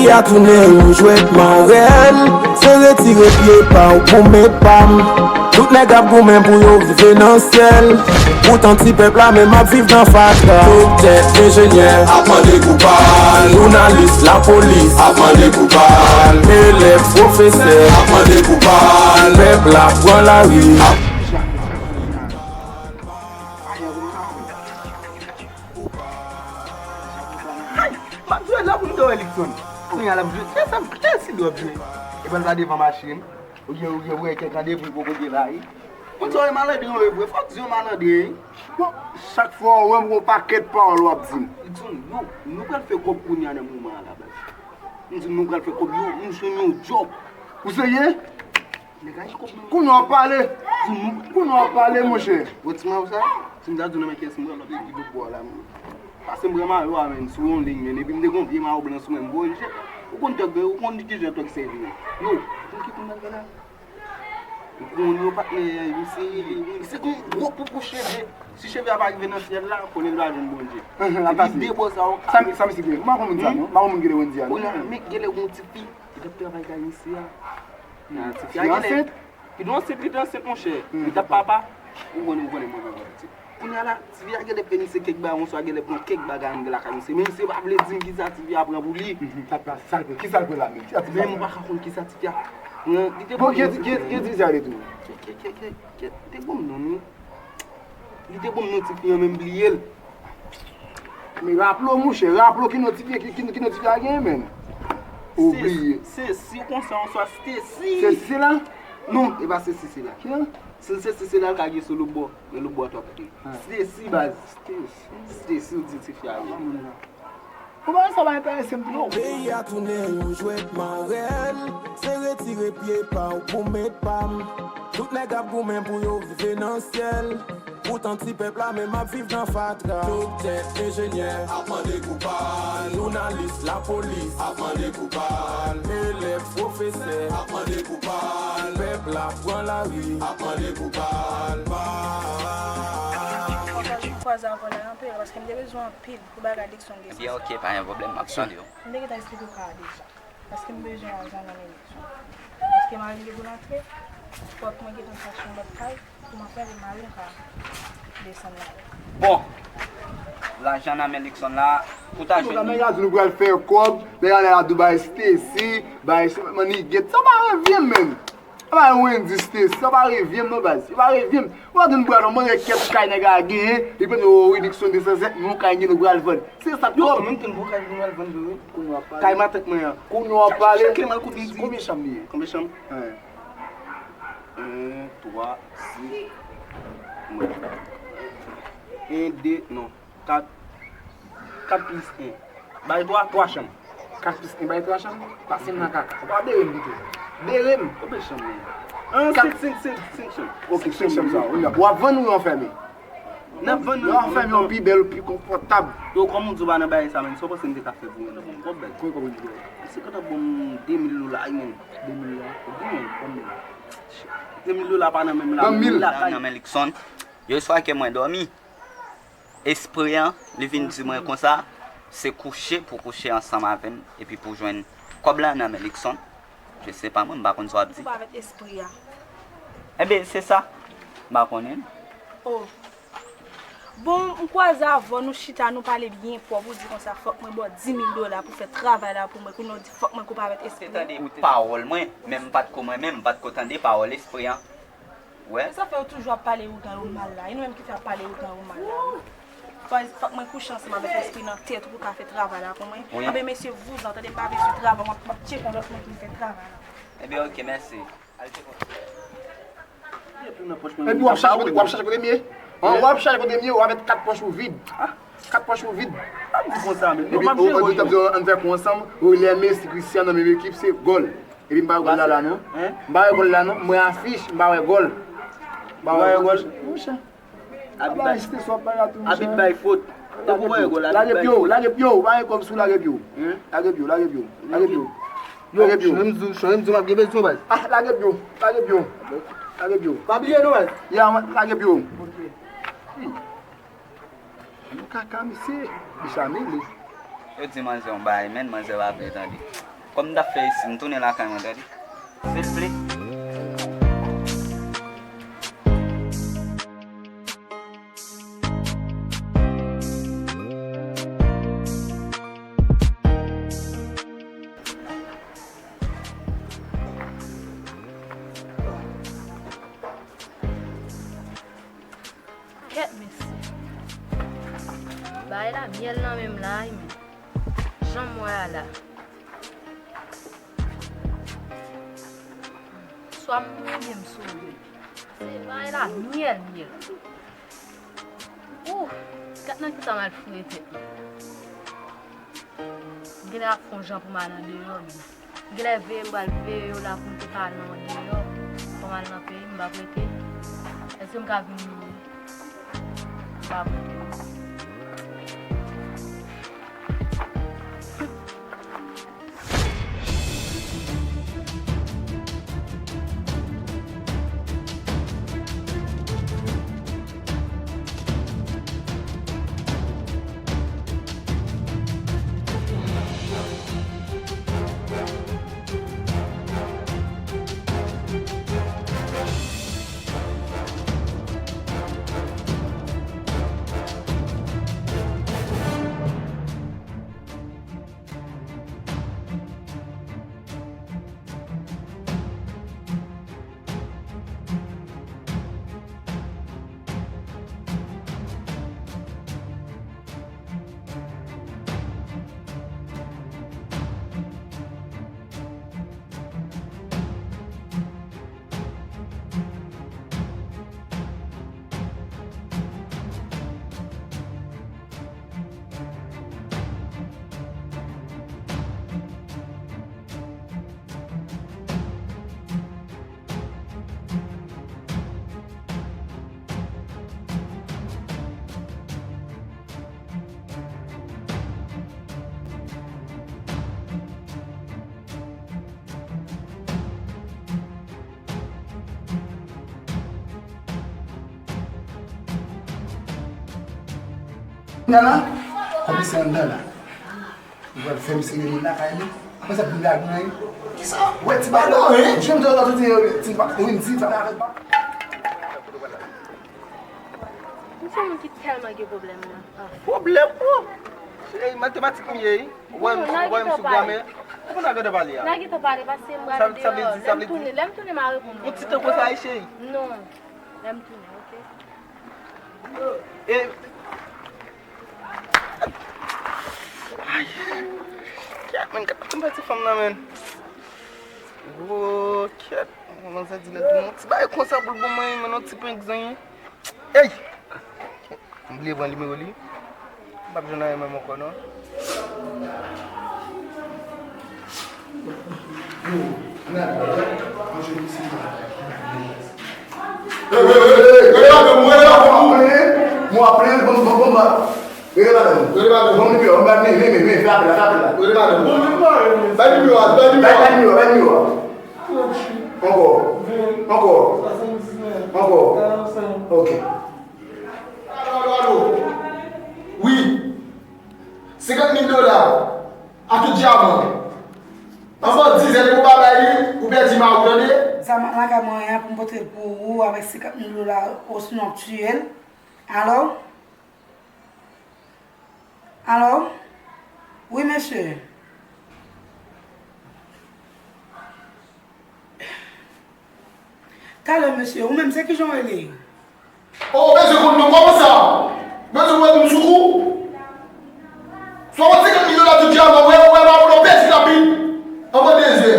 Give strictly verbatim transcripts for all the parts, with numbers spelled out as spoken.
A tounen yon jwèt marèl, se retire pye pa w pou met pa m. Tout nèg ap goumen pou yo rive nan syèl. Poutan ti pèp la menm ap viv nan fatra. Doktè, enjenyè ap mande kou pa l. Jounalis, lapolis ap mande kou pa l. Elèv, pwofesè ap mande kou pa l. Pèp la pran lari ap M ap jwe la pou m te wè Likson. Kounye a l ap jwe. Kè sa, kè si l ap jwe? Epa l pa devan machin. Ou gen, ou gen, ou gen kèk randevou pou kote la, wi. Moun sa yo malandren yo vre, fòk di yo malandren, wi. Bon, chak fwa w wè m, gon pakèt pawòl w ap di m. Likson, yo, nou pral fè kòb kounye a nan moman an la, baz. M di nou pral fè kòb, yo, m jwenn yon djòb. Ou serye? Nèg la jis kòb nan. Kounye a w ap pale. Kounye a w ap pale, monchè. Bon, ti mayo sa, si m ta di w nan men kiyès m pran, lòt nèg ki bout bò la, men. Pase m pran mayo a, men, sou yon liy, men, epi m te gon vye mayo blan sou mwen, m voye l jete. Ou konn tòg, ou konn ki jan tòg sèvi, men. Yo, pou ki pou m al fè la? Ou konn yo patnè, yo se, se gon gwo poupou cheve. Si cheve a pa rive nan syèl la, konnen l pa jwenn Bondye. Epi de bò sa yo. Sa, sa misye gen? M pa konn moun sa, non. M pa konn moun ki te konn di a, non. Kounye a, men, genlè gon ti fi ki t ap travay kay misye a. Ti fi a genlè. Ki dwe ansent, li te ansent, monchè. Li t ap papa. Ou konnen, ou konnen mwen menm. Kounye a la, ti fi a genlè fè misye kèk bagay, oswa genlè pran kèk bagay anndan lakay misye. Men misye pa vle di m kisa ti fi a pran pou li. Sa pa, sa l pran, kisa l pran la menm? Kisa ti fi a pran? Men m pa ka konn kisa ti fi a pran. Li te bon, ki, ki, ki ti fi a rele tou? Ki, ki, ki, ki, ki, li te bon non, wi. Li te bon non, ti fi an menm bliye l. Men raple w, monchè, raple w ki non ti fi, ki, ki, ki non ti fi a genyen, menm. Ou bliye. Se, se si konsa, oswa Stacy. Se, se la? Non, e pa se si, se la. Ki la? Si l se si, se la, l ka gen sou lòt bò, nan lòt bò twò pete. Se si, baz. Stacy. Stacy, ou di ti fi a ye. Ou pa sa pa enterese m tou non. Peyi a tounen yon jwèt marèl, se retire pye pa w pou met pa m. Tout nèg ap goumen pou yo rive nan syèl. Poutan ti pèp la menm ap viv nan fatra. Doktè, enjenyè ap mande kou pa l. Jounalis, lapolis ap mande kou pa l. Elèv, pwofesè ap mande kou pa l. Pèp la pran lari ap mande kou pa l. Mwen kwaze avè w la anpil, paske m te bezwen anpil pou bagay Likson gen. Ebyen, oke, pa gen pwoblèm, m ap tande w. M te gentan eksplike w ka a deja. Paske m bezwen lajan nan men Likson. Paske mari m te pou l antre, fòk mwen gentan chache yon lòt kay pou m ap fè pou mari m ka desann la. Bon, lajan nan men Likson la, pou ta jwenn li. Nèg la di nou pral fè kòb, nèg la la tou bay Stacy, bay Manigèt, sa pa revyen menm. Sa pa yon endistes, sa pa revyen m non baz. Sa pa revyen m. Ou pa di nou pral vann kèk kay nèg la genyen, epi nou, o, Nixon de san sèt, nou kay gen nou pral vann. Se sa k twòp. Yo, menm tann pou kay nou al vann yo, wi. Kounye w ap pale. Kay matant mwen an. Kounye w ap pale. Chak, chak, chak mal kote di. Konbyen chanm li ye? Konbyen chanm? Wi. En, twa, senk. Mwen. En, de, non. Kat, kat plis en. Bay twa, twa chanm. Kat plis en bay twa chanm? Pase m nan kaka. Ou pa bere m pito. Bere m. Konbyen chanm li ye? An, kat, senk, senk, senk, senk chanm. Ok, senk chanm sa. W ap vann ou w ap anfème? N ap vann. N ap anfème yon pi bèl, pi konfòtab. Yo, kòman w di w pa nan bagay sa menm? Sa w panse m te ka fè pou mwen nan bon kòb, bèl? Kòman, kòman w di w? Se kontan bon de mil dola, wi, menm. De mil dola? Wi, menm. Konbyen? De mil dola pa nan menm la. Nan mil. Nan men Likson. Yo, swa ke mwen dòmi. Espri an, li vin di mwen konsa, se kouche pou kouche ansanm avè m, epi pou jwenn kòb la nan men Likson. Je sais pas, mwen, m pa konn sa w ap di. Koupe avèk espri a. Enben, se sa. M pa konnen. Oh. Bon, m kwaze avè w, nou chita, nou pale byen pwòp, ou di konsa, fòk mwen ba w di mil dola pou fè travay la pou mwen, kounye a w di fòk mwen koupe avèk espri a. Ou te tande pawòl mwen, men m pa t ko mwen menm, m pa t ko tande pawòl espri an. Wè. Sa fè yo toujou ap pale ougan yo mal la. E nou menm ki fè ap pale ougan yo mal la, wi. Fò, fòk mwen kouche ansanm avèk espri nan tèt ou pou ka fè travay la pou mwen. Wi. Anben, mesye, vouzan, tande, m pa bezwen travay, m ap, m ap tcheke yon lòt moun pou m fè travay la. Ebyen, oke, mèsi. Al tcheke. Epi w ap chache kote, w ap chache kote m ye. An, w ap chache kote m ye, w ap met kat pòch ou vid. Ah. Kat pòch ou vid. Pa di konsa, men. Epi, ou, ou di, w ap di, ann fè kou ansanm, ou lè Messi, Cristiano, menm ekip, se gòl. Epi m pa wè gòl la la non. M pa wè gòl la non. M wè afich, m pa wè gòl. M pa wè gòl. Monchè. Abit bay, abit bay fot. Lage pye w, lage pye w, pa gen kòb sou lage pye w. Lage pye w, lage pye w, lage pye w. Lage pye w. Chanm di, chanm di m ap gen bezwen baz. Ah, lage pye w, lage pye w. Lage pye w. Pa bliye non baz. Ya, lage pye w. Ok. Hmm. Nou kaka, misye, misye a mele. Yo di manzè yon bagay, men manzè pa vle tande. Kòm m t ap fè isi, m tounen lakay mwen, tande. Silvouplè. Kèt mesye. Bagay la myèl nan menm la, wi, men jan m wè a la. Swa m mouri oubyen m sove. Se bagay la myèl, myèl. Ou, gad nan kisa m al foure tèt mwen. M genlè ap fè yon jan pou m al andeyò, men m genlè veye, m pral veye yo la pou m te ka al nan andeyò. Fò m al nan peyi m, m p ap rete. Èske m ka vin mouri? M p ap rete. Nana, komisè anndan la. Ou pral fè misye rele lakay li. Apre sa, pou blag mwen. Kisa? Ou wè ti balon, hein? Jwenn dòlò tout ti, ti, ti, ti, ti, Misye yon moun ki tèlman gen pwoblèm nan. Ah. Pwoblèm? Oh! Cheri, matematik m ye, wi. Ou wè m, ou wè m sou gramè. Ou konn a gade pale a. N a gentan pale, pase m prale deyò. Lè m tounen, lè m tounen, m a reponn ou. Yon ti tan konsa, wi, cheri. Non. Lè m tounen, oke? E. Ay. Kèt, men, gad, m pèdi fanm nan, men. Oh, kèt. Manzè di lè tounen. Yon ti bagay konsa pou l ban mwen, men yon ti prank zanyen. Ey! M bliye pran nimewo li. M p ap jwenn anyen menm ankò non. Yo, n ale, manje misye. Ey, ey, ey, ey, rele madanm ou, rele madanm ou. Mwen ap plenn, mwen ap plenn, bon, bon, bon, bon. Rele madanm ou. Rele madanm ou. Bon, nimewo, men, men, men, men, fè apèl la, fè apèl la. Rele madanm ou. Bay nimewo a, bay nimewo a. Bay, bay nimewo a, bay nimewo a. Ankò. Ankò. Ankò. Ok. Alo, alo, alo. Wi. Senkant mil dola. A tout dyaman. Anvan diz zè depi w pa bay li, ou pèdi mari w, tande? Zam lakay mwen an pou m pote l pou ou avèk senkant mil dola, osinon m tiye l. Alo? Alo? Wi, mesye. Talè, mesye, ou menm, se kijan w rele? Oh, ou bezwen konn non kòman sa? Ou bezwen wè moun sou kou? Swa w senkant mil dola tout dyaman, wè, wè, wè, wè, pèdi rapid. Anvan dezè.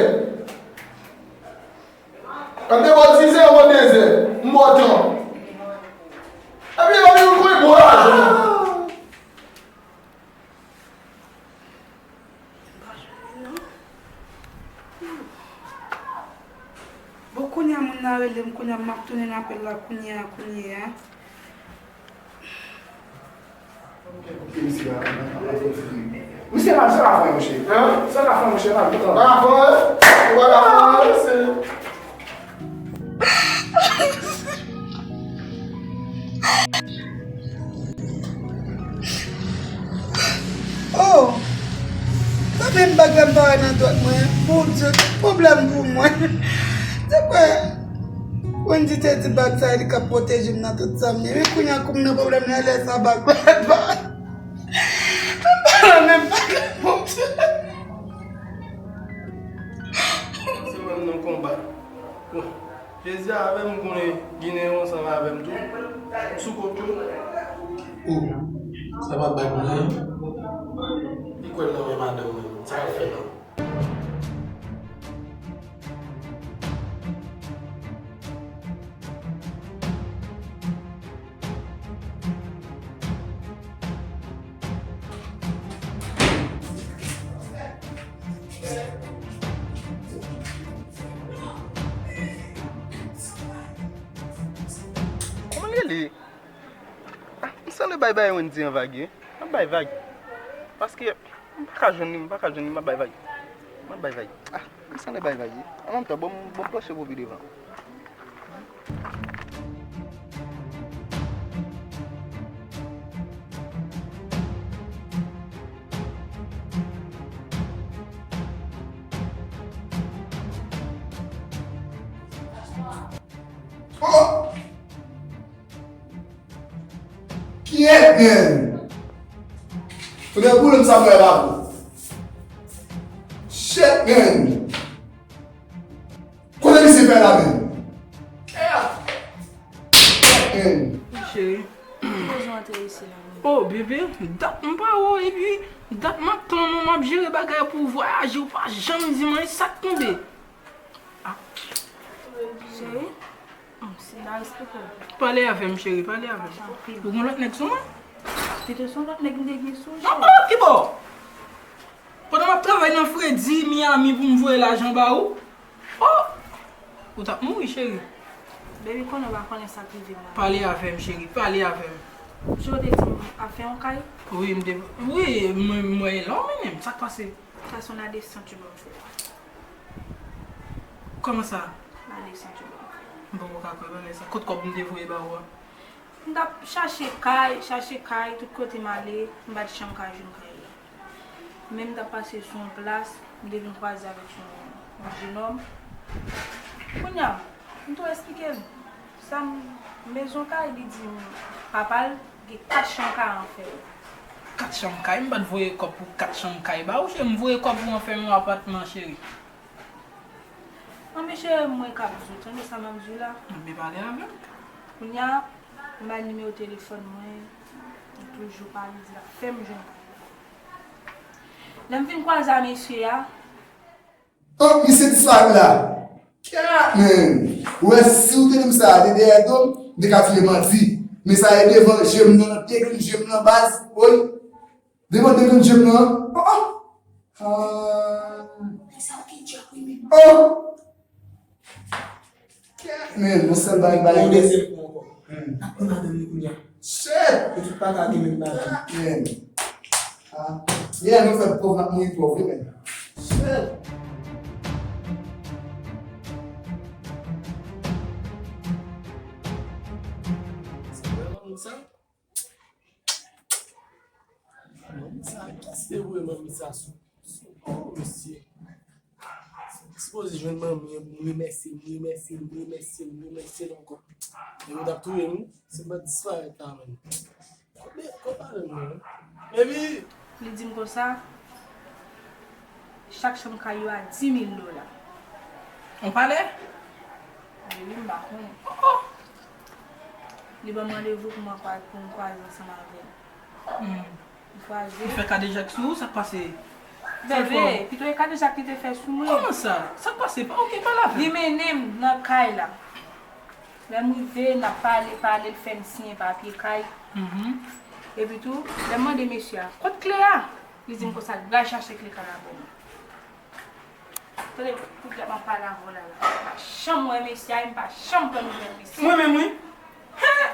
An te bò dizè, anvan dezè. M bò tan. Epi, epi, ou konn bon lajan. M pa jwenn li non. Bon, kounye a moun nan rele m, kounye a m ap tounen apèl la, kounye a, kounye a. Misye pa, misye pa, sa ka fè, monchè. Hein? Sa ka fè, monchè, pa, pa. Pa ka fè, hein? Ou pa ka fè, hein? Se Oh! Sa menm bag la m pa wè nan dwèt mwen. Bondye, tout pwoblèm pou mwen. Se kwè Wendy te di bag sa, li ka pwoteje m nan tout sa m ye. Men kounye a, kou m nan pwoblèm nan, lè sa bag la pa. M pa la menm bag la, Bondye. Se mwen nan konba. Bon, Jezi avè m, m konnen Ginen yo ansanm avè m tou. M sou kont yo. O, sa pa bag mwen. Li kwè l nan men madanm mwen. Sa l ap fè la? Kòman l rele? Ah, m sanble bay bay Wendy an vag, wi. M ap bay vag. Paske m pa ka jwenn li, m pa ka jwenn li, m ap bay vag. M ap bay vag. Ah, m sanble bay vag, wi. An menm tan, bon, bon, m pwoche pou pi devan. Oh! Kyèt, man! Fouke boul m sa m wè la pou. Shit, man! Kote misye fè la menm? Kyèt, man! Cheri. Ki bezwen antre isi la menm? Oh, bebe, dat m pa wè w, epi dat m ap tann ou, m ap jere bagay pou vwayaje, ou pa janm di mwen sa k tonbe. Ah. Cheri, hmm, si m ta eksplike w. Pale avè m, cheri, pale avè m. Tanpri. Ou gen lòt nèg sou mwen? Pito se yon lòt nèg m te gen sou w, cheri. Oh, oh, ki bò? Pandan m ap travay nan Fredi, Miami pou m voye lajan ba ou. Oh! Ou t ap mouri, cheri. Baby, konnen w pa konnen sa k rive m la. Pale avè m, cheri, pale avè m. Jan w te di m ap fè yon kay? Wi, m te, wi, mwen, mwen la w mennen m. Sa k pase? Sa se yon ladesanti w ban m fè. Kòman sa? Ladesanti w ban m fè. M poko ka kwè bagay sa. Kot kòb m te voye ba ou a? M t ap chache kay, chache kay, tout kote m ale, m pa t janm ka jwenn kay la. Men m t ap pase sou yon plas, m te vin kwaze avèk yon, yon jenòm. Kounye a, m tou eksplike l sa m, m bezwen kay, li di m papa l gen kat chanm kay an fè. Kat chanm kay? M pa t voye kòb pou kat chanm kay ba ou, cheri, m voye kòb pou w an fè m yon apatman, cheri. Anben cheri, m wè k ap di w, tande sa m ap di w la. Anben pale avè m. Kounye a, m bay nimewo telefòn mwen, li toujou pa, li di l ap fè m jwenn kay la. Lè m vin kwaze a mesye a. Oh, misye disparèt la. Kyèt, man! Ou wè, si w te di m sa, te dèyè do m, m te ka file manti. Men sa e devan je m nan, nan de grenn je m nan baz, woy. Devan de grenn je m nan. Oh, oh! Ah. Men sa w ki djòb wi menm. Oh! Kyèt, man, yon sèl bagay, bagay. Yon dezyèm kou ankò. Hmm. N ap pran madanm li kounye a. Shit! Yo tout pa ka gen menm bagay. Kyèt, man. Ah. Yeah, nou fè pòv, n ap mouri pòv, wi, man. Shit! Se vrèman moun sa? Manmi sa, kiyès te voye manmi sa sou, sou, oh, mesye. Si m sipoze jwenn manmi an pou m remèsye l, m remèsye l, m remèsye l, m remèsye l ankò. Epi w t ap touye m, wi, si m pa t disparèt la menm. Kote, kote pale m nan? Epi li di m konsa, chak chanm kay yo a di mil dola. On pale? Wi, m pa konnen. Oh, oh. Li ban m randevou pou mwen kwa-, pou m kwaze ansanm avè l. Hmm. M kwaze. Li fè kadejak sou ou, sa k pase? Bebe, pito e kadejak li te fè sou mwen. Kòman sa? Sa k pase? Ok, pale avè m. Li mennen m nan kay la. Lè m rive, n ap pale, pale, l fè m siyen papye kay. Mhm. Epi tou, lè m mande mesye a, "Kot kle a?" Li di m konsa, "L pral chache kle kay la pou mwen." Tande, poutèt m ap pale avè w la, la. M pa janm wè mesye a, m pa janm pran nouvèl mesye. Mwen menm, wi.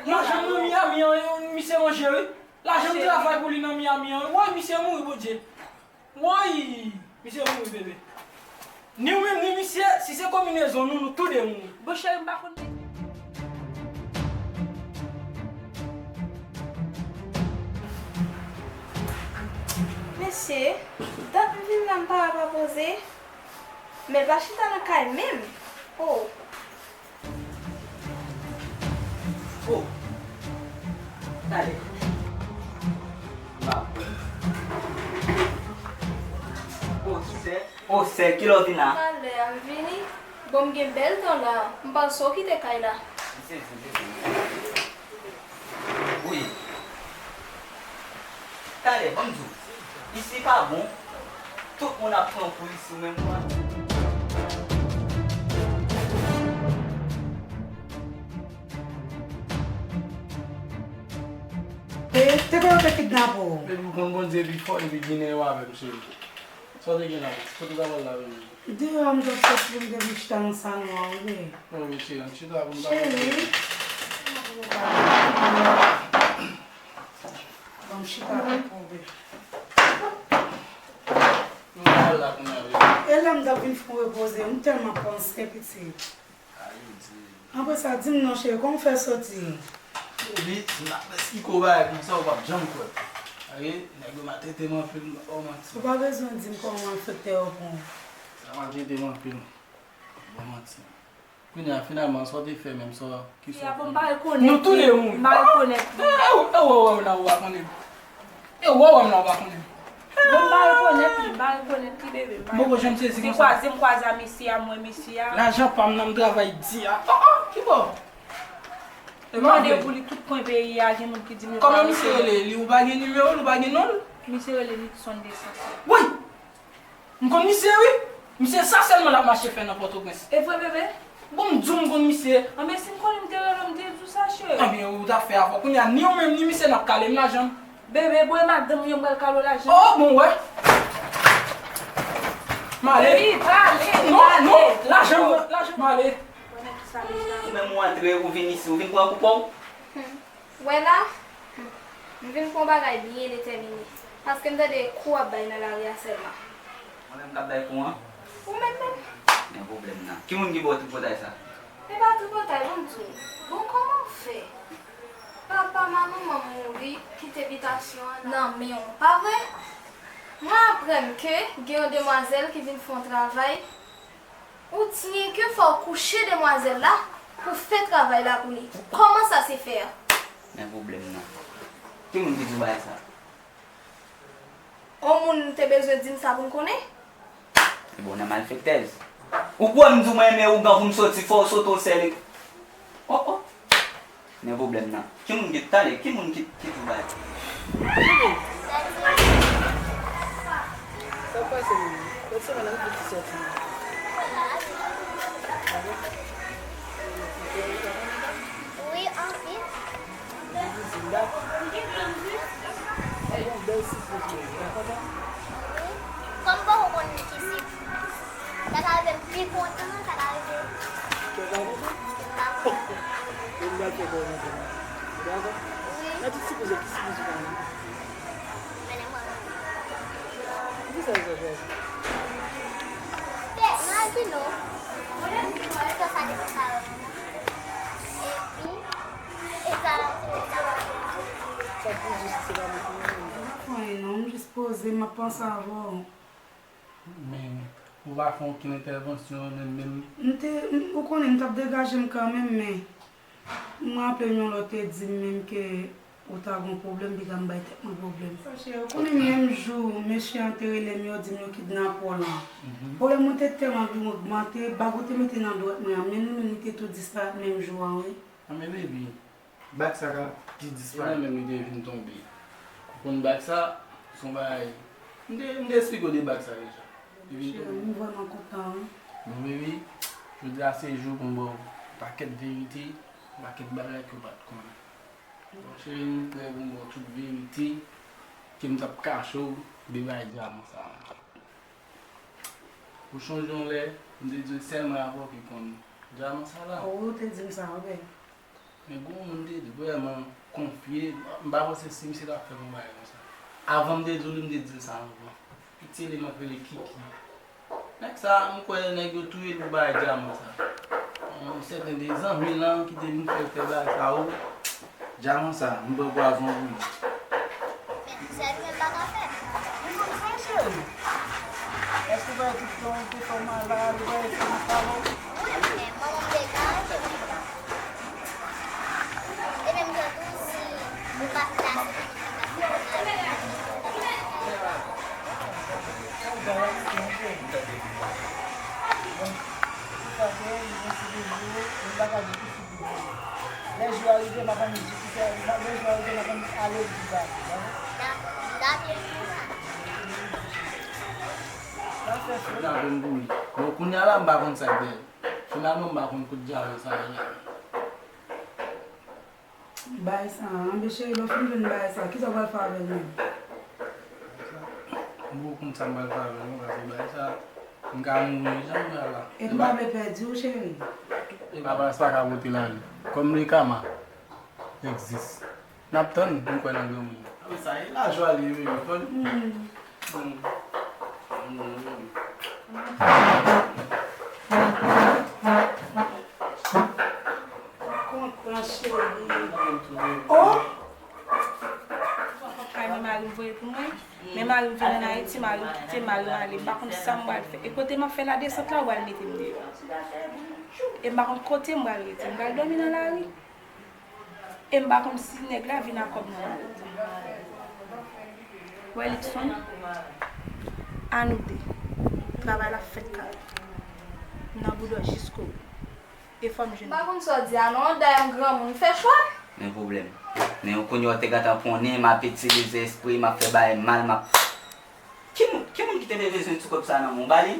Lajan m nan Miami an, misye manje, wi. Lajan m travay pou li nan Miami an, wi. Woy, misye mouri, Bondye. Woy, misye mouri, bebe. Ni w menm, ni misye, si se konbinezon nou, nou toude mouri. Bon, cheri, m pa konn. Mesye, dat m vin la, m pa pa poze. Men l pa chita nan kay menm. Oh. Oh. Talè. M pa kwè. Oh, sè. Oh, sè, kilè w vin la? Talè a m vini. Bon, m gen bèl tan la. M panse w kite kay la. M sezi, m sezi. Wi. Talè, ban m di w. Isi pa bon. Tout moun ap pran kou isi, ou menm ou pa. E, te kwè yo te kidnape w? Epi w konn Bondye pi fò, epi Ginen yo avè m, cheri. Sa w te gen la? Kote w t ap al la menm? Deyò a m t ap soti pou m te vin chita nan salon an, wi. Non, mesye, ann chita pou n pale. Cheri. Ban m chita pou w, bebe. Nou pral la kounye a, bebe. E la m t ap vin fè w repoze, m tèlman panse, pitit. Apre sa, di m non, cheri, kòman w fè soti? Li, si m t ap esplike w bagay konsa, ou p ap janm kwè. Nèg yo maltrete m anpil, m p ap ba w manti. Ou pa bezwen di m kòman malfektè yo pran w. Sa maltrete m anpil. Bon manti. Kounye a, finalman, sa w te fè menm, sa w, ki sa w fè? Bon, m pa rekonèt li. Nou toude moun. M pa rekonèt li. E, e, e, wè, wè, m la, ou pa konnen. E wè, wè, m la, ou pa konnen. Bon, m pa rekonèt li, m pa rekonèt li, bebe, m pa rekonèt li. M poko janm sezi konsa. Se kwaze m kwaze a mesye a, m wè mesye a. Lajan pa m nan, m travay di a. Oh, oh, ki bò? E mande pou li tout kwen peyi a, gen moun ki di m yo pa rekonèt. Kòman misye rele? Li, ou pa gen nimewo l, ou pa gen non l? Misye rele Nixon de Saint-Saëns. Woy! M konn misye, wi. Misye sa sèlman l ap mache fè nan Pòtoprens. E vre, bebe? Bon, m di w m konn misye. Anben, si m konnen m te rele w, m te di w sa, cheri. Anben, ou t ap fè avè w. Kounye a, ni ou menm, ni misye n ap kale m lajan m. Bebe, bon, e madanm ou yo m pral kale w lajan m. Oh, bon, wè. M ale. Baby, pa ale, pa ale. Non, non, lajan m, lajan m, m ale. Ou menm ou antre, ou vin isi, ou vin pran kou pa w? Wè la, m vin pou yon bagay byen detèmine, paske m tande kou w ap bay nan lari a sèlman. Mwen menm k ap bay kou an? Ou menm menm. Men pwoblèm nan. Ki moun ki ba w tripotay sa? E pa tripotay, ban m di w. Bon, kòman w fè? Papa manman m mouri, kite bitasyon an nan men w, pa vre? Mwen aprann ke gen yon demwazèl ki vin fè yon travay. Ou t nye ke fò w kouche demwazèl la pou fè travay la pou li. Kòman sa se fè a? Men pwoblèm nan. Ki moun ki di w bagay sa? On moun te bezwen di m sa pou m konnen? Bon, nan malfektèz. Ou kwè m di w mwen renmen ougan pou m soti, fò w sote w sèl. Oh, oh. Men pwoblèm nan. Ki moun ki, talè, ki moun ki, ki di w bagay? Sa k pase menm? Lòt semèn nan, m di ki sòti. Wi, anpil. Li di, di m dat. Ou gon bèl sipriz pou mwen, ou pa kontan? Wi. Kòm m poko konn ki sipriz. Sa ka rive m pi kontan, sa ka rive. Kè pa kontan? Kè pa kontan. E m pral fè kè w kontan. Ou dakò? Wi. Nan tout sipriz yo, ki sipriz ou pa renmen? Mennen mwen. Poukisa ou fè sa? Fè, mwen di nou. Mwen di nou, sa depi sa yo. Epi, e sa la, se sa la. Sa pou jis se pa mwen ki renmen. Mwen pa fè anyen non, m jis poze, m ap panse avè w. Men, ou pa fè okenn entèvansyon, menm, menm. M te, m, ou konnen m t ap degaje m kanmenm, men m raple m yon lè w te di m menm ke ou ta gon pwoblèm, piga m bay tèt mwen pwoblèm. Cheri, ou konnen menm jou mesye an te rele m, yo di m yo kidnape w lan. Pwoblèm mwen te tèlman vin ogmante, bag ou te mete nan dwèt mwen an, menm li menm li te tou disparèt menm jou an, wi. Anben, baby, bag sa ka pi disparèt. Se mwen menm li te vin tonbe. Ou konn bag sa, se yon bagay. M te, m te esplike w de bag sa deja. Li vin tonbe. Cheri, m vrèman kontan, wi. Bon, baby, jodi a se jou pou m ba w pakèt verite, pakèt bagay ke w pa t konnen. Bon, cheri, m prè pou m ba w tout verite ke m t ap kache w de bagay dyaman sa a. Ou chonje yon lè, m te di w sèl mwen avè w ki konn dyaman sa la. Wi, ou te di m sa, wi. Men gon moun te vrèman konfye, m pa panse si misye t ap fè m yon bagay konsa. Avan m te di w li, m te di l sa anvan. Yon ti eleman k rele Kiki. Nèg sa, m kwè nèg yo touye l pou bagay dyaman sa. Yon sèten de zanmi l lan ki te vin fè l fè bagay sa, o. Dyaman sa, m pran pwazon pou li. Men sèl mwen pa ka fè. Li konn sa, cheri. Èske w pa wè tout tan w te fè Manman m te ka, te ka. E menm jan tou, si nou pa t la, se Lè jou a rive, m ap ann di ki fè, lè jou a rive, m ap ann ale di bagay. N ap, n ap ye konsa. N ap fè fè. N ap vin pou li. Bon, kounye a la, m pa konn sa k gen. Finalman, m pa konn kout djawèl sa a ye. Bay sa, anben cheri, lè w fin jwenn bay sa, kisa w pral fè avè l menm? M poko konn sa m pral fè avè l non, paske bay sa, m ka mouri jan m ye a la. E m pa vle pèdi w, cheri. Epa, sa pa ka pote lari. Kòm le kama egzis. N ap tann, m kwè nan granmoun. Sa e lajwa li ye, bebe. Fò n... Hmm. Hmm. Hmm. Kontan, cheri. Oh! Kay men mari m voye pou mwen. Men mari m vin ann Ayiti, mari m kite m, mari m ale. M pa konn sa m pral fè. E kote m ap fè ladesant la, ou pral mete m deyò. E m pa konn kote m pral rete. M pral dòmi nan lari. E m pa konn si nèg la vin ak kòb nan malèt la. Wè Likson, a nou de. Travay la fèt kare. M nan boudò jiskobou. E fò m jwenn. M pa konn sa w di a non, dayè m granmoun, fè chwa. Men pwoblèm. Men kounye a w te gentan konnen m ap itilize espri, m ap fè bagay mal, m ap... Ki moun, ki moun ki te bezwen ti kòb sa nan men w, ba li?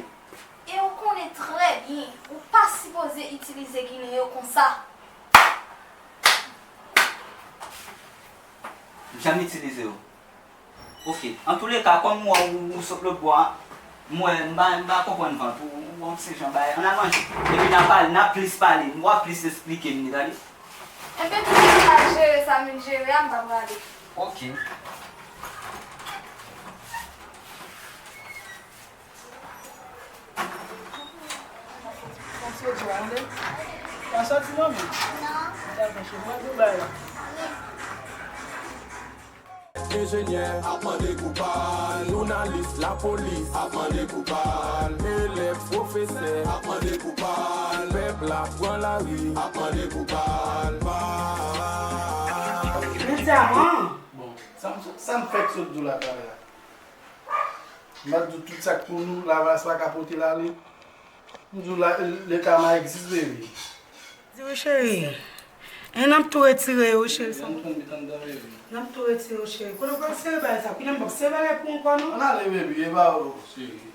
E ou konnen trè byen, ou pa sipoze itilize Ginen yo konsa. M janm itilize yo. Ok. Antouleka, kòm m wè ou, ou sot lòt bò a, m wè, m pa, m pa konprann vant ou, ou wè yon ti jan bagay. Ann al manje. Epi n a pale, n a plis pale, w a plis esplike m li, tande. Enben, pitit, m al jere sa m vin jere a, m pa prale. Ok. Sa soti, manmi? Non. Sa fè chou. Mwen di w bagay la. Enjenyè ap mande pou pa l, jounalis, lapolis ap mande pou pa l, elèv, pwofesè ap mande pou pa l, pèp la pran lari ap mande pou pa l, pa l. Bon, sa m, sa m fèk sot di w la talè a. M ap di w tout sa k pou nou, Lavalas pa ka pote l ale. M di w la, le kama egzis, baby. Di wi, cheri. E n ap tou retire yo, cheri, sa. N ap tou retire yo, cheri. Kote w pral sere bagay sa? Kounye a m p ap sere bagay pou ou ankò, non. Ann ale, baby, e pa ou, cheri.